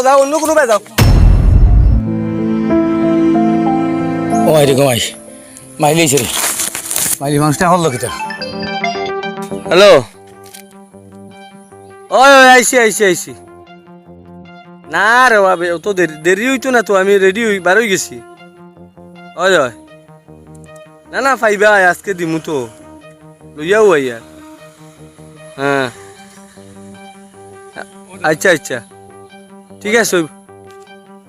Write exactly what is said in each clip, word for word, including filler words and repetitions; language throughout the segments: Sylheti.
যাও, অন্য কোনো বায় যাও। ও মাই রে গো মাই, মাইলি রে। মাইলি মানুষটা হল কিতা? হ্যালো। ওই, ওই, আইছি, আইছি, আইছি। না রে বাবা, অত দেরি, দেরি অইতো না তো, আমি রেডি অই, বারই গেছি। ওই, ওই। না, না, পাইবা, আজকে দিমু তো। লইয়াও আইয়ার। হ্যাঁ। আচ্ছা, আচ্ছা। ঠিক আছে, অইব।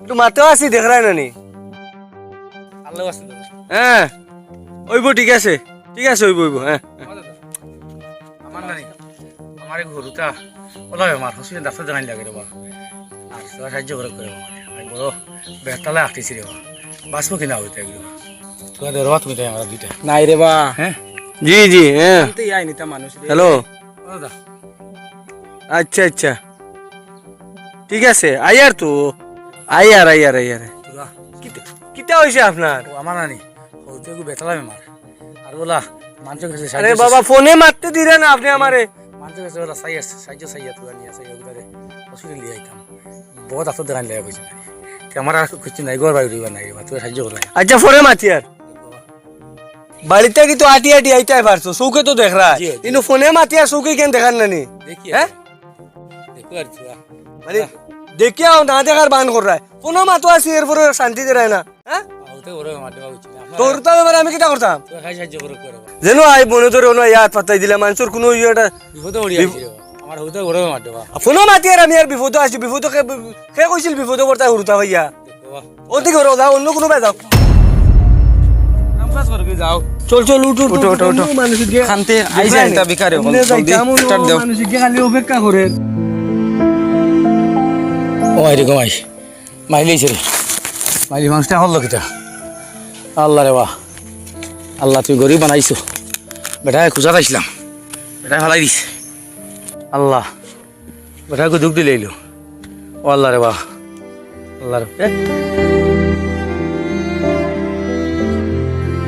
একটু মাতেও আছি, দেখরায় না নি? আল্লাহ আছে তো। হ্যাঁ। অইব, ঠিক আছে। ঠিক আছে, অইব, অইব, হ্যাঁ। আমার নানি, আমার এক গরুটা, ওলা বেমার, হসপিটাল ডাক্তার দেখাইন লাগে রে বা। আর তোরা সাহায্য করে করে বাবা। আমি বড় বেতালে আটকেছি রে বা। বাঁচবো কিনা হইতে এগুলো। তোরা দে রে বা, তুমি তাই আমরা দুইটা। নাই রে বা। হ্যাঁ? জি, জি, হ্যাঁ। আনতে আই নিতা মানুষ রে। হ্যালো। ও দাদা। আচ্ছা, আচ্ছা। ঠিক আছে, আইয়ার তো। আইয়ার, আইয়ার, আইয়ার। তোরা। কিতা, কিতা অইছে আপনার? ও আমার নানি, হইতে এগু বেতালে বেমার। আর ওলা, মানুষের কাছে আরে সাহায্য বাবা, ফোনে মাততে দিরা না আপনে আমারে। মানুষের কাছে ওলা চাই আছে, সাহায্য চাই আছে, জানি আছে, ওগুলারে হসপিটাল লিয়ে আইতাম। বহুত আতো দেখান লাগে কইছে না। তে আমার আর কিছু নাই, ঘর বাড়ি উড়িবার নাই রে বা, তুই সাহায্য করবে। আচ্ছা, ফোনে মাতিয়ার। বাড়িত থাকি তো আটি আটি আইতায় পারছো, চউখে তো দেখরায়। জি, জি। কিন্তু ফোনে মাতিয়ার চউখে কেন দেখার না নি? দেখি হ্যাঁ? আর। দেখো আর কি, বাহ। মানে, বাহ। দেখিয়াও না দেখার বান কররায়। ফোনে মাতো আছি, এরপরে শান্তি দেরায় না। হ্যাঁ? হইতে ঘরে মাঠে বা উঠছি না। আপনারা তোর তো এবার আমি কিতা করতাম? তো খাই সাহায্য করে করে। যেন আই মনে ধরে, অনো আই আত পাতাই দিলা, মানুষের কোনো ইয়ে একটা বিপদে পড়ি বিপ- আছি রে বাবা। আমার হইতে ঘরে মাঠে বা। ফোনে মাতিয়ার আমি আর বিপদে আছি, বিপদে কে, কে কইছিল বিপদে পড়তায় হুরুতা ভাইয়া? বাবা। ওদিকে ঘরে যাও, অন্য কোনো বায় যাও। কাম কাজ করবি, যাও। চল, চল, উঠ, উঠ, উঠো, উঠ, উঠো, উঠো। অন্য মানুষ গিয়ে খান্তে আইছে দেখলায় একটা নি? ভিখারি, এমনি জলদি যাইতাম, অন্য start দেও। মানুষ গিয়ে খালি অপেক্ষা করে। ও আই রে গো আই। মাইলি রে। মাইলি মানুষটা হল কিতা? আল্লাহ রে বা। আল্লাহ, তুই গরিব বানাইছো। বেটায় খুঁজাত আইছলাম। বেটায় ফালাই দিছে। আল্লাহ। বেটায় দুখ দিলে আইলো। ও আল্লাহ রে বা। আল্লাহ রে। এ?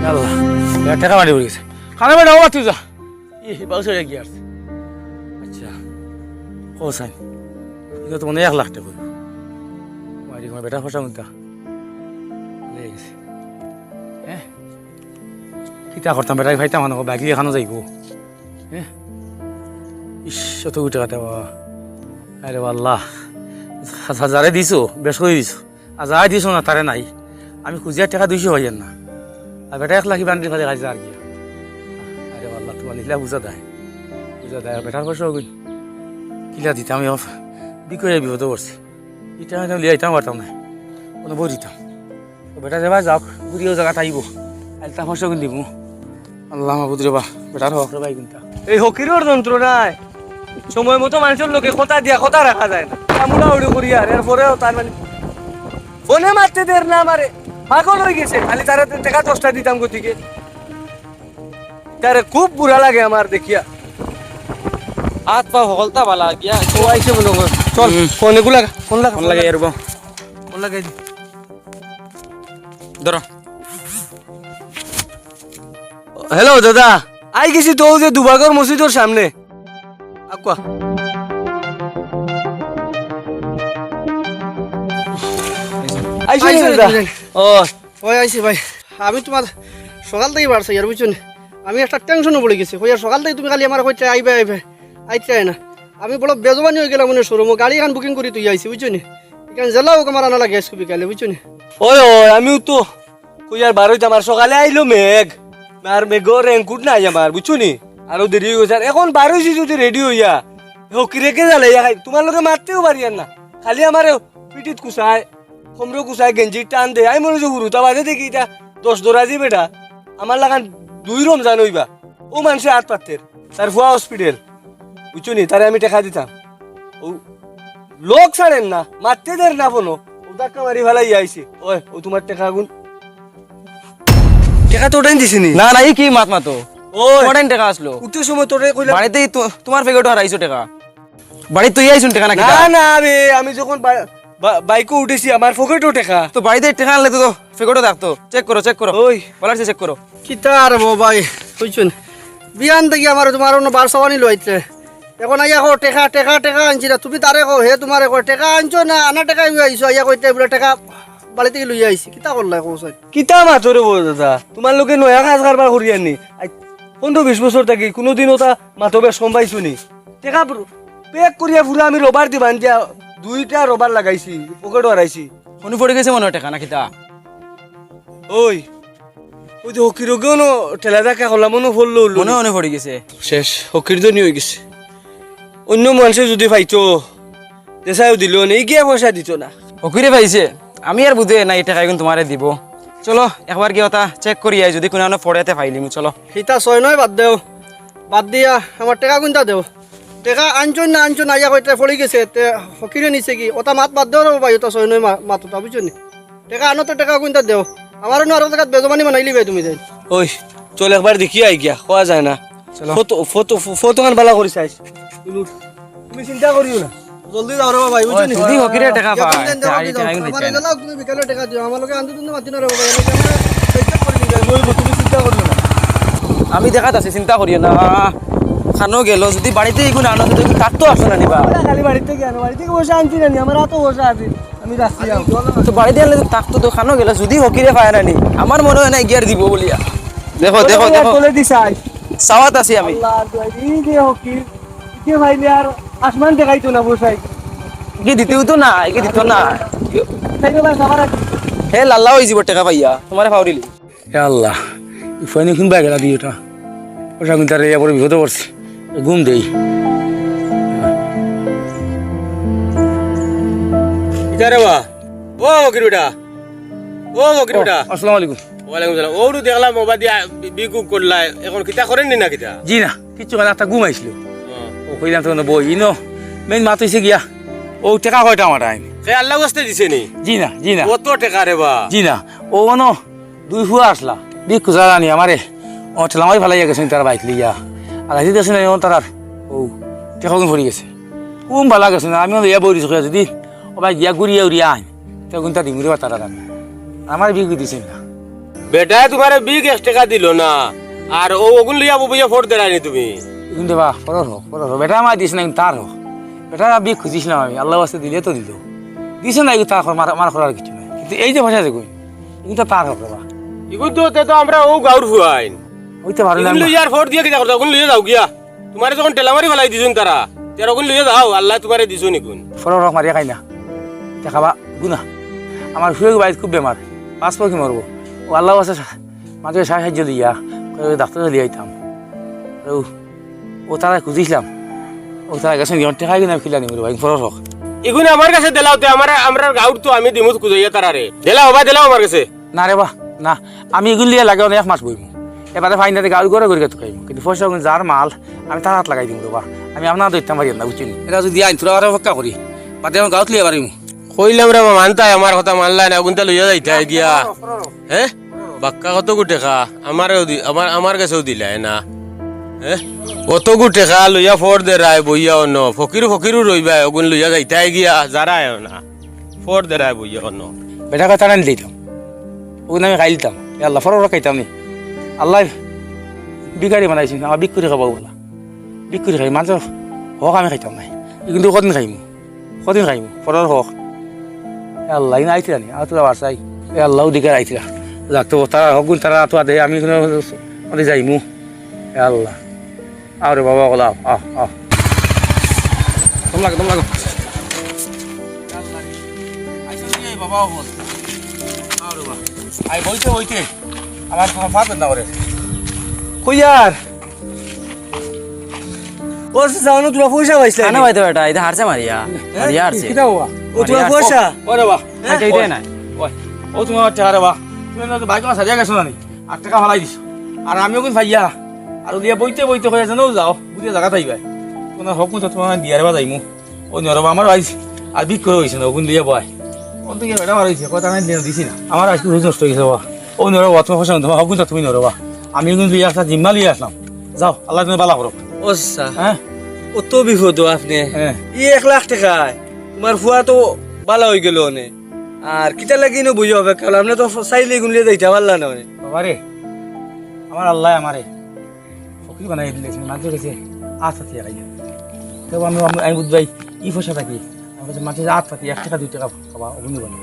আল্লাহ। বেটা টেকা মারি পড়ি গেছে। খানা বেটা, ও তুই যা। ই, বাউসে গিয়া আছে। আচ্ছা। ও সাইন। ইটা তো মনে হয় এক লাখ টেকা অইবো। মারি, আমার বেটার পয়সা কোনটা? লই গেছে। হ্যাঁ? কিতা করতাম, বেটারে পাইতাম না, বাইক লইয়া কানো যাইবো। হ্যাঁ? ইশ, অত কোটি টেকা বাবা। আরে আল্লাহ। যা-, যারে দিছো, বেশ করি দিছো। আর যারে দিছো না, তারে নাই। আমি খুঁজিয়া টেকা দুইশো পাইয়ার না। আর বেটা এক লাখি বান্ডিল ফালে খাইছে আর কি। আরে আল্লাহ, তোমার লীলা বুঝা দেয়। বুঝা দেয়, বেটার পয়সা অগুইন। কিলা দিতাম, আমি অফ-, বিকরে বিপদে পড়ছি। ইটা আমি লিয়া আইতাম পারতাম না। কোনো বই দিতাম। তো বেটা যাবা যাউক, ঘুরিও জাগাত আইবো। আর তার পয়সা অগুইন দিমু। আল্লাহ মাবুদ রে বা, বেটার হক রে বা ইগুইনতা। এই ফকিরর যন্ত্রণায় সময় মতো মানুষর লগে কথা দিয়া কথা রাখা যায় না। আমরা উড়ি করি আর এরপরেও তার মানে ফোনে মাততে দের না আমারে। পাগল অই গেছে। খালি তারে টেকা দশটা দিতাম গতিকে। তারে খুব বুরা লাগে আমার দেখিয়া। আত পাও হকলতা বালা গিয়া। ও আইছে মনে কর। চল, হুম। ফোন এগু লাগা, ফোন লাগা, ফোন ফোন লাগা। লাগাই এরকম। ফোন লাগাই দি। ধরো। হ্যালো দাদা, আই গেছি তো অউ যে দুবাগর মসজিদর সামনে। আকুয়া। আইছো নি আইছো নি দাদা? তুমি? ও। ওই আইছি ভাই। আমি তোমার সকাল থাকি বার চাইয়ার, বুঝছো নি? আমি একটা টেনশনো পড়ি গেছি। কইয়ার সকাল থাকি তুমি খালি আমারে কইতায় আইবায়, আইবায়। আইতায় না। আমি বড় বেজবানি অই গেলাম, মানে শোরুমো গাড়ি এখান বুকিং করি থইয়া আইছি, বুঝছো নি? ইখান যেলা অউক আমার আনা লাগে আইজকু বিকালে, বুঝছো নি? ওই, ওই, আমিও তো কইয়ার বারইতাম, আর সকালে আইলো মেঘ, আর মেঘর রেইনকোট নাই আমার, বুঝছো নি? আরো দেরি অই গেছে। আর এখন বারইছি যদি রেডি অইয়া, ফকিরে কে জ্বালাইয়া খাই, তোমার লগে মাততেও পারিয়ার না। খালি আমারে পিঠিত কুচায়, কোমরো কুচায়, গেঞ্জির টান দেয়। আমি মনে অয় হুরুতা বাদে দেখি ইটা দশ দরাজি বেটা, আমার লাখান দুই রমজান অইবা। অউ মানষে আত পাততের, তার ফুয়া হসপিটাল, বুঝছো নি? তারে আমি টেকা দিতাম। অউ লোক ছাড়ের না, মাততে দের না ফোনো। অউ ধাক্কা মারি ফালাইয়া আইছে। ওই, অউ তোমার টেকাগুন। টেকা তো ওটাই দিছে নি? না, না, ই কি মাত মাতো? ওই। ওটাই টেকা আছলো। উঠতে সময় তোরে কইলাম। বাড়িত তো-, তোমার পকেটো হারাইছো টেকা। বাড়িত তো ইয়া আইছুন টেকা না না, কিতা? না, আমি, আমি যখন বা-, বা-, বাইকো উঠছি, আমার পকেটো টেকা। তো বাড়িত টেকা আনলে তো, তো পকেটো থাকতো। চেক করো, চেক করো। ওই। ওয়ালেট চেক করো। কিতা আর বো ভাই, বুঝছো নি? বিয়ান থাকি আমার তোমার অন্য বার সাবানি লইতে। এখন আইয়া কও, "টেকা, টেকা, টেকা আনছি না।" তুমি তারে কও, হে তুমারে কয়, "টেকা আনছো না, আনা টেকা ইউ আইছো।" আইয়া কইতে বুলে, "টেকা বাড়ি থাকি লইয়া আইছি।" কিতা করলায় কও চাইন? কিতা মাতো রে বউ দাদা, তুমার লগে নয়া কাজ কারবার করিয়ার নি। আই, পনরো বিশ বছর থাকি কুনুদিন অতা মাতো বেশ কম পাইছো নি? টেকা প্যাক করিয়া পুরা আমি রবার দি বান্ধিয়া দুইটা রবার লাগাইছি, পকেটো হারাইছি। মনো পড়ি গেছে মনো অয় টেকা না কিতা? ওই, ওই যে হকির ওগেও নো ঠেলা দেখা করলাম, মনো পড়লো উল্লু। মনো মনো পড়ি গেছে। শেষ, হকির ধনী অই গেছে। অইন্য মানষে যুদি পাইতো, দেশায়ও দিলো নে, ইগিয়া পয়সা দিতো না। হকিরে পাইছে, আমি আর বুঝে না, ই টেকা ইগুন তুমারে দিবো। চলো, একবার গিয়া অতা চেক করি আই, যুদি কুনানো পড়ে তে পাইলিমু, চলো। হিতা ছয় নয় বাদ দেও, বাদ দিয়া আমার টেকা কুনতা দেও। টেকা আনছো না আনছো না, আইয়া কইতে পড়ি গেছে, তে হকিরে নিছে কি? অতা মাত বাদ দেও রে ভাই, অতা ছয় নয় মা-, মাত অতা, বুঝছো নি? টেকা আনো তো, টেকা কুনতা দেও। আমারে নু আরো জাগাত বেজমানি বানাইলিবায় তুমি যাইন। ওই, চল একবার দেখি আই গিয়া, কওয়া যায় না। চলো। ফটো, ফটো, ফ-, ফটো খান বালা করি চাইস। তুমি চিন্তা করিও না। জলদি যাও রে বাবা, বুঝছো নি? যুদি হকিরে টেকা পায়, তে আই টেকা কিন্তু দিতে না। তুমি বিকালে টেকা দিও, আমার লগে আন্দু দুন্দু মাতি না রে বাবা, এর লগে আমরা বেইজ্জত করি দিবা। ওই, তুমি চিন্তা করিও না। আমি দেখাত আছি, চিন্তা করিও না। খানো গেল, যুদি বাড়িত ইগুন আনো, যুদি তার তো আসো না নিবা। খালি বাড়িত গিয়া আনো, বাড়িত গিয়া পয়সা আনছি না নি, আমার আতো পয়সা আছে। আমি রাখছি। তো বাড়িত আনলে তো থাকতো তো, খানো গেল, যুদি হকিরে পায় না নি, আমার মনো অয় না ইগিয়ার দিবো বুলিয়া। দেখো, দেখো, দেখো। তোলে দিছাই। চাওয়াত আছি আমি। আল্লাহ, এই যে হকি, ইকে পাইলে আর আসমান দেখাইতো না, বসাই। ইকে দিতেও তো না, ইকে দিতো না। হে লাল্লা অইযিবো টেকা পাইয়া, তুমারে পাউরিলি। এ আল্লাহ, ই ফুয়াইন কুনবায় গেলা দুইওটা। পয়সা কুনতা রে, বড় বিপদো পড়ছি। ঘুম দেই। ইটা রে বা, ও ফকির বেটা, ও ফকির বেটা। আসসালামু আলাইকুম। ওয়ালাইকুম সালাম। অউ দেখলাম ওবা দিয়া বি-, বিকুক করলা, এখন কিতা করেন নি না কিতা? জি না, কিচ্ছু না, একটা ঘুম আইছিল। ও কইলাম তো বই, ইনো মেইন মাত অইছে গিয়া, অউ টেকা কয়টা আমার আইন? হে আল্লাহ ওয়াস্তে দিছে নি? জি না, জি না। কত টেকা রে বা? জি না, অউ অনো দুই ফুয়া আছলা, ভিক্ষু চারা নি আমারে, ও ঠেলা মারি ফালাইয়া গেছইন তারা বাইক লইয়া। আর আজি দেখছি না, অখন তারার অউ টেকাগুন পড়ি গেছে। কুন বালা গেছে না, আমিও লইয়া বই রইছি, কইয়া যদি ওবা গিয়া ঘুরিয়া উড়িয়া আইন, তে অগুনতা দিমু রে বা তারার আমি। আমারে ভিক্ষু দিছইন না। বেটায় তুমারে ভিক এক টেকা দিলো না, আর অউ অগুন লইয়া বইয়া ফোর দেরায় নি তুমি। কিন্তু বা, ফরর হউক, ফরর হউক। বেটায় আমারে দিছে না, কিন্তু তার হউক। বেটারে ভিক খুজিছলাম আমি, আল্লাহ ওয়াস্তে দিলে তো দিলো। দিছে না, ইগু তার হউক, মার, মার করার কিচ্ছু নাই। কিন্তু এই যে পয়সা দেখুন, ইগুন তো তার হউক রে বা। ইগুন তো, তে তো আমরা অউ গাউর ফুয়াইন। অইতে পারে না। ইগুন লইয়া আর ফোর দিয়া কিতা করতা? অগুন লইয়া যাও গিয়া। তুমারে যখন ঠেলা মারি ফালাই দিছইন তারা, তে আর অগুন লইয়া যাও, আল্লায় তুমারে দিছইন ইগুন। ফরর হউক মারিয়া খাই না। তে খাবা গুনা। আমার ফুয়া বাইত খুব বেমার। পাঁচ পক্ষী মরবো। অউ আল্লাহ আছে সা-, মাঝে সাহায্য দিয়া, কই ডাক্তার দিয়া আইতাম। অউ অউ তারারে খুজিছলাম। অউ তারা গেছে নি, টেকা কিনা কিলা নিমু রে বা, ফরর হউক। ইগুন আমার গেছে দিলাও তে, আমার, আমরার গাউর তো আমি দিমু খুজাইয়া তারারে। দিলাও বা, দিলাও আমার গেছে। না রে বা, না। আমি ইগুন লইয়া লাগে অনেক মাস বইমু। এবারে ফাইনালি গাউর ঘরে ঘরে তুকাইমু। কিন্তু পয়সা অগুন যার মাল, আমি তার আত লাগাই দিমু রে বা। আমি আপনার ধরতাম পারি না, বুঝছইন নি? এরা যদি আইন, তোরা আরো পক্কা করি। বাদে আমি গাউত লইয়া পারিমু। কইলাম রে বা, মানতায় আমার কথা মানলায় না, অগুনতা লইয়া যাইতায় গিয়া। হে? বাক্কা কতগু টেকা? আমারেও দি-, আমার, আমার গেছেও দিলায় না। হে? অতগু টেকা লইয়া ফোর দেরায় বইয়া অনো। ফকির ফকিরউ রইবায়, অগুন লইয়া যাইতায় গিয়া, যারায়ও না। ফোর দেরায় বইয়া অনো। বেটা কথা না নিলাম। অগুন আমি খাইলিতাম। এ আল্লাহ, ফরর হউক খাইতাম নি। আল্লায় ভিখারি বানাইছইন, আমার ভিক্ষুরি খাবাউ বালা। ভিক্ষুরি খাই, মানষর হক আমি খাইতাম নায়। কিন্তু কদিন খাইমু? কদিন খাইমু? ফরর হউক। এ আল্লাহ, ইন আইতরা নি, আর তোরা বাসাই। এ আল্লাহ, অধিকার আইতরা। যাক তো, তারা হকগুন, তারা তো আদে, আমি কোনো, আমি যাইমু। এ আল্লাহ। আও রে বাবা, অকল আও, আও, আও। দম লাগো, দম লাগো। এ আল্লাহ রে। আইসো রে বাবা, অকল। আও রে বাবা। আই বইতে, বইতে। আমার তোমার ফাত না করে। কই আর? ও চাচা, অনো তুমার পয়সা পাইছলায় নি? আনো ভাই তো বেটা, ইটা হারছে মারিয়া। হ্যাঁ? মারিয়া হারছে। কিতা বাবা? ও তুমার পয়সা? ও রে বা। হ্যাঁ? আচ্ছা, ইটাই নাই। ওই, ও তুমার টেকা রে বা। তুমি না তো বাইক আমার সারিয়া গেছো না নি? আট টেকা ফালাই দিছো। আর আমিও কিন্তু ভাইয়া। আর ওদিকে বইতে বইতে কইয়া যেন যাও, বুঝিয়া জাগা থাইবায়। তোমার হক মতো তোমার দিয়ারে বা যাইমু। ও নরবা, আমার আইজ আর ভিক্ষুরি অইছে না, অগুন লইয়া বয়। অন তো গিয়া বেটা বার অইছে, কথা নাই, দিছি না। আমার আইজ রুজি নষ্ট অইগেছে বাবা। ও নরবা, তোমার পয়সা, তোমার হক গুনতা তুমি নরবা। আমি অগুন লইয়া আসলাম, জিম্মা লইয়া আসলাম। যাও, আল্লায় তুমারে বালা করউক। ও চাচা, হ্যাঁ? অত বিপদো আপনে। হ্যাঁ। ই এক লাখ টেকায় তুমার ফুয়া তো বালা অইগেলো অনে। আর কিতার লাগি ইনো বইয়া অপেক্ষা করলা? আপনে তো চাইলে ইগুন লইয়া যাইতা পারলা না অনে। বাবারে, আমার আল্লায় আমারে ফকির বানাই দিলাইছইন, মানষর গেছে আত পাতিয়া খাইয়া। তো আমি, আমি, আমি বুঝবাই, ই পয়সা থাকি, আমার কাছে মাটির আত পাতি এক টেকা দুই টেকা খাবা, অগুন দিবা না।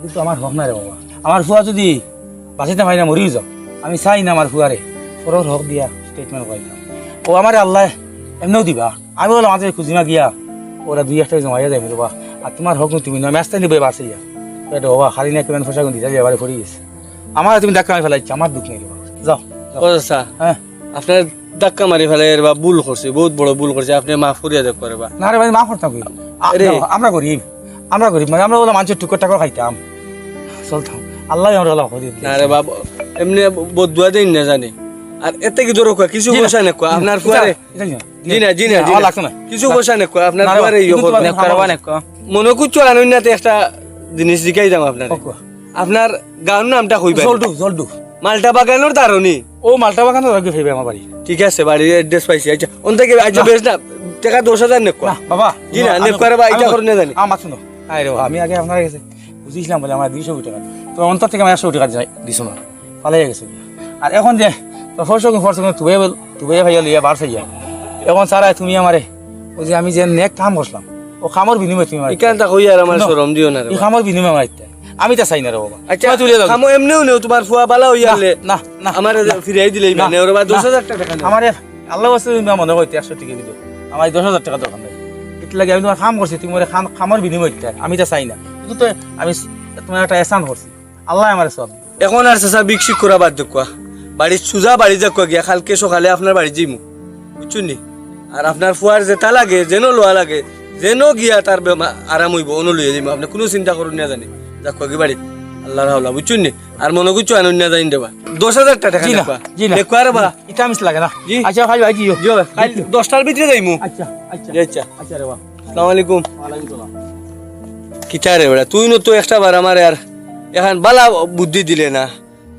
কিন্তু আমার হক না রে বাবা, আমার ফুয়া যদি বাঁচিতে পারি না, মরিও যাও, আমি চাই না আমার ফুয়ারে পরর হক দিয়া স্টেটমেন্ট করাইতাম। ও আমারে আল্লাহ এমনেও দিবা, আমি বললাম, আমাদের খুঁজি না গিয়া ওরা দুই একটা জমাইয়া যাইবে রে বাবা। আর তোমার হক তুমি নয়, ম্যাচটা নিবে বাসে গিয়া। এটা বাবা, খালি না কেমন পয়সা কিন্তু দিতে এবারে পড়ি গেছে। আমার তুমি ধাক্কা মারি ফেলাইছো, আমার দুঃখ নেই রে বাবা। যাও, যাও। ও চাচা, হ্যাঁ। আপনার ধাক্কা মারি ফেলাই এর বা ভুল করছি, বহুত বড় ভুল করছি, আপনি মাফ করিয়া দেখ করে বা। না রে ভাই, মাফ করতাম কি? আ-, আরে। না, আমরা গরিব, আমরা গরিব, মানে আমরা বলে মানুষের টুকর টাকা খাইতাম, চলতাম। আল্লাহ আমরা লাভ করি দিলে। না রে বাবা, এমনি বদুয়া দেন না জানি। আর এতে কি দরকার? কিছু জি না। পয়সা নেই কো, আপনার জি না, ফুয়ারে। এটা জি না। জি না, জি না, জি আমার না। লাগতো না। কিছু না। পয়সা নেই কো, আপনার না রে ফুয়ারে বাবা, ইয়ে কিন্তু করবো। তোমার নেক করবা, নেক কো। মনে করছো আর অন্য একটা জিনিস জিকাই দাম আপনার। কো, কো। আপনার গাঁওর নামটা কইবা? জলডু, জলডু। মালটা বাগানোর দারুনি। ও মালটা বাগানোর আগে ফেরবে আমার বাড়ি। ঠিক আছে, বাড়ির অ্যাড্রেস পাইছি। আচ্ছা, অন থেকে, আচ্ছা, না। বেশ না, টাকা দশ হাজার নেক কো। না, বাবা, জি না, আমি নেক কো আর বা, আমি এটা কই। করুন না জানি। আমার শুনো। আরে বাবা, আমি আগে আপনার কাছে বুঝিয়েছিলাম বলে আমার দুইশো টাকা। তো অন্তর থেকে আমার একশো টাকা যাই, দিছো না। ফালাই গেছে। আর এখন যে, তো ফরসো ফরসো তুবে, তুবে ভাইয়া লইয়া বার চাইয়া। এখন সারা তুমি আমারে, ওই যে আমি যে নেক কাম করছিলাম, ও কামর বিনিময়ে তুমি আমার ইখানটা কই আর আমার শুনো, শরম দিও না রে এই বাবা। কামর বিনিময়ে আমার ইত্যা। আমি তা চাই না রে বাবা। আচ্ছা, তুমি তুলে দাও। কামো এমনিও নেও, তোমার ফুয়া বালা হইয়া না, আনলে না, না, আমার না। ফিরাই দিলেই না, মানে, ওরে বা না। দশ হাজার টাকা নেও। আমার এ-, আল্লাহ ওয়াস্তে তুমি মনে করতে একশো টাকা দিও। আমার এই দশ হাজার টাকা দরকার নাই। এর লাগি আমি তোমার কাম করছি, তুমি ওরে কাম, কামর বিনিময়ে দিতে। আমি তা চাই না। কিন্তু তো আমি স-, তোমার একটা এহসান করছি। আল্লাহ আমার সব। এখন আর চাচা বিক শিক করা বাদ দেউক্কা। বাড়িত সুজা বাড়ি যাউক্কা গিয়া, কালকে সকালে আপনার বাড়ি যাইমু। বুঝছইন নি? আর আপনার ফুয়ার যেটা লাগে, যেন লওয়া লাগে, যেন গিয়া তার বেমা-, আরাম অইবো, অনো লইয়া যাইমু। আপনে কুনু চিন্তা করইন না জানি। যাউক্কা গি বাড়িত। আল্লাহর হাওলা, বুঝছইন নি? আর মনো করছো আনইন না জানি দেবা। দশ হাজার টাকা জি না, নেউক্কা। জি না। নেউক্কা রে বা। ইটা মিস লাগে না। জি। আচ্ছা, ভাই, ভাই, জি, জি। জি, ভাই, কাইল দশটার ভিতরে যাইমু। আচ্ছা, আচ্ছা। জি, আচ্ছা। আচ্ছা রে বা। আসসালামু আলাইকুম। ওয়ালাইকুম সালাম। কিতা রে বেটা, তুই ন তো একটা বার আমারে আর এখান বালা বুদ্ধি দিলে না।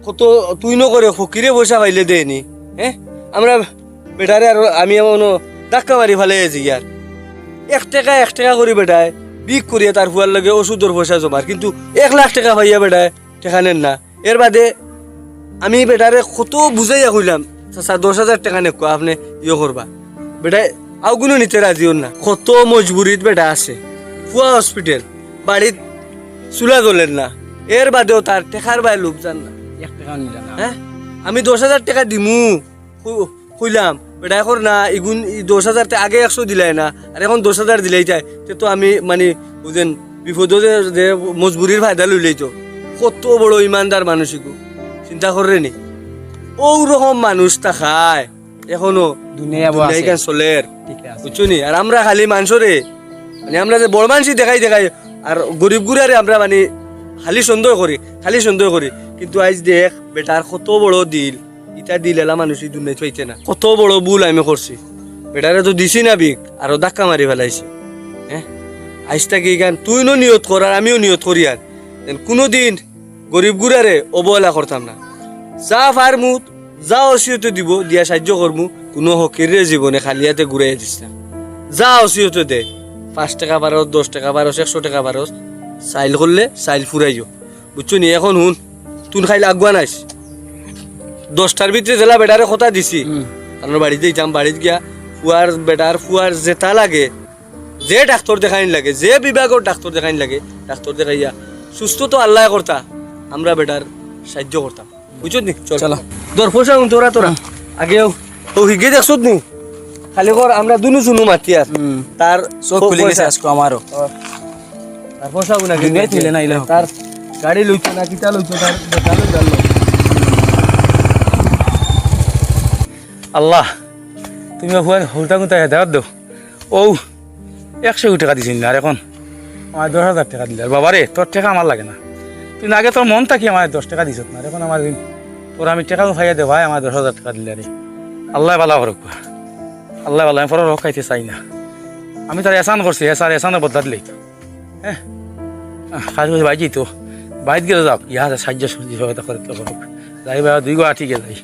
কত তুই ন করে ফকিরে পয়সা পাইলে দেয়নি, হ্যাঁ? আমরা বেটারে আর আমি এমন ধাক্কা মারি ফালাই আছি ইয়ার। এক টাকা, এক টাকা করি বেটায় ভিক করিয়া তার ফুয়ার লগে ওষুধর পয়সা জমার, কিন্তু এক লাখ টাকা পাইয়া বেটায় টাকা নেন না। এর বাদে আমি বেটারে কত বুঝাইয়া কইলাম, "চাচা, দশ হাজার টাকা নেউক্কা, আপনে ইয়ে করবা।" বেটায় আউগুনও নিতে রাজি অর না। কত মজবুরিত বেটা আছে। ফুয়া হসপিটাল, বাড়িত চুলা জ্বলের না। এর বাদেও তার টেকার বায় লোভ যার না। এক টাকাও নিলা না। হ্যাঁ? আমি দশ হাজার টাকা দিমু, কই-, কইলাম, বেটায় কর না, ইগুন ই দশ হাজার তে আগে একশো দিলায় না, আর এখন দশ হাজার দিলাইতায়, তে তো আমি, মানে, বুঝেন, বিপদো যে, যে মজবুরির ফায়দা লইলাইতো। কত বড় ইমানদার মানুষ ইগু, চিন্তা কররে নি? অউ রকম মানুষ থাকায় এখনো দুনিয়া বো দুনিয়া আছে। ইখান চলের। ঠিক আছে। বুঝছো নি? আর আমরা খালি মানষরে, মানে, আমরা যে বড় মানষি দেখাই দেখাই, আর গরিব গুরারে আমরা, মানে, খালি সন্দেহ করি, খালি সন্দেহ করি। কিন্তু আইজ দেখ, বেটার কত বড় দিল, ইতা দিল এলা মানুষ ই দুনিয়াত পাইতে না। কত বড় ভুল আমি করছি। বেটারে তো দিছি না ভিক, আরো ধাক্কা মারি ফালাইছি। হ্যাঁ? আইজ থাকি ইখান তুই ন নিয়ত কর, আর আমিও নিয়ত করি আর। যেন কুনুদিন গরিব গুরারে অবহেলা করতাম না। যা পারমু, যা অসিয়তে দিবো, দিয়া সাইয্য করমু, কুনু ফকিররে জীবনে খালি আতে ঘুরাইয়া দিস না। যা অসিয়তে দে, পাঁচ টাকা পারস, দশ টাকা পারস, একশো টাকা পারস, চাইল করলে চাইল ফুরাইও। বুঝছো নি? এখন হুন, তুন খাইল আগুয়া নাইস। দশটার ভিতরে যেলা বেটারে কথা দিছি, হুম। তানর বাড়িত যাইতাম, বাড়িত গিয়া ফুয়ার, বেটার ফুয়ার যেটা লাগে, যে ডাক্তর দেখাইন লাগে, যে বিভাগর ডাক্তর দেখাইন লাগে, ডাক্তর দেখাইয়া সুস্থ তো আল্লায় করতা, আমরা বেটার সাইয্য করতাম। বুঝছত নি? চল। চলো। ধর, পয়সা উন তোরা, তোরা। হুম। আগেও তো হিগে দেখছত নি? খালি কর, আমরা দুনু শুনু মাতি আর। হুম। তার চোখ প-, খুলি গেছে পয়সা। আজকে আমারও। ও। তার পয়সা উন আগে দুনিয়ায় দিতে। তুলে না, ইলে হোক। তার গাড়ি লইতো না, কিতা লইতো, তার বেটা লই গেল। আল্লাহ, তুমি হুলতা কুন্তা হেদায়ত দেও। ও একশো টাকা দিছইন না, আর এখন আমায় দশ হাজার টাকা দিলে। আর বাবা রে, তোর টাকা আমার লাগে না, তুই আগে তোর মন থাকি আমায় দশ টাকা দিছত না, আর এখন আমার ঋণ। তোর আমি টাকা ফাইয়া দে ভাই, আমায় দশ হাজার টাকা দিলে রে। আল্লায় ভালা করউক, আল্লায় ভালা। আমি পরর হক খাইতে চাই না, আমি তার এহসান করছি, হ্যাঁ স্যার, এহসানর বদলা দিলেই তো। হ্যাঁ, আহ, কাজ করছি, বাইজি তো, বাইত গেলে যাক, ইয়া সাহায্য সহযোগিতা করে তো করুক। যাই ভাই, দুই গো আটি গেলে যাই।